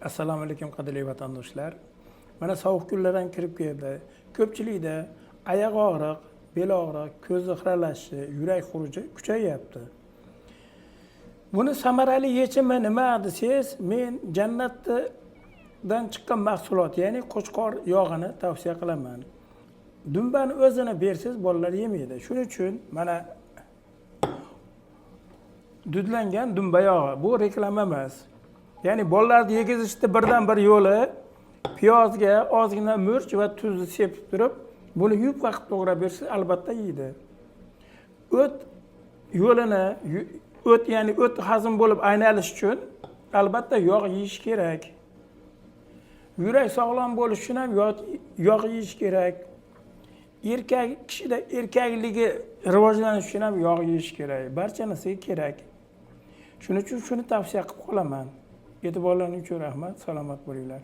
Assalomu alaykum, qadrli vatandoshlar. Mana sovuq kunlar ham kirib keldi. Ko'pchilikda oyoq og'riq, bel og'riq, ko'zi xiralashishi, yurak xuruji kuchayyapti. Buni samarali yechimi nima desangiz, men jannatdan chiqqan mahsulot, ya'ni qo'chqor yog'ini tavsiya qilaman. Dumbani o'zini bersangiz, bolalar yemaydi. Shuning uchun mana dudlangan dumba yog'i, bu reklama emas. Ya'ni bolalarni yegizishni birdan bir yo'li piyozga ozgina murch va tuzni sepib turib, buni yupqa qilib to'g'rab bersangiz, albatta yeydi. O't yo'lini o't, ya'ni o't hazm bo'lib aynalish uchun albatta yog' yeyish kerak. Yurak sog'lom bo'lishi uchun ham yog' yeyish kerak. Erkak kishida erkakligi rivojlanishi uchun ham yog' yeyish kerak. Barcha narsaga kerak. Shuning uchun shuni tavsiya qilib qolaman. E'tiborlaring uchun rahmat, salomat bo'linglar.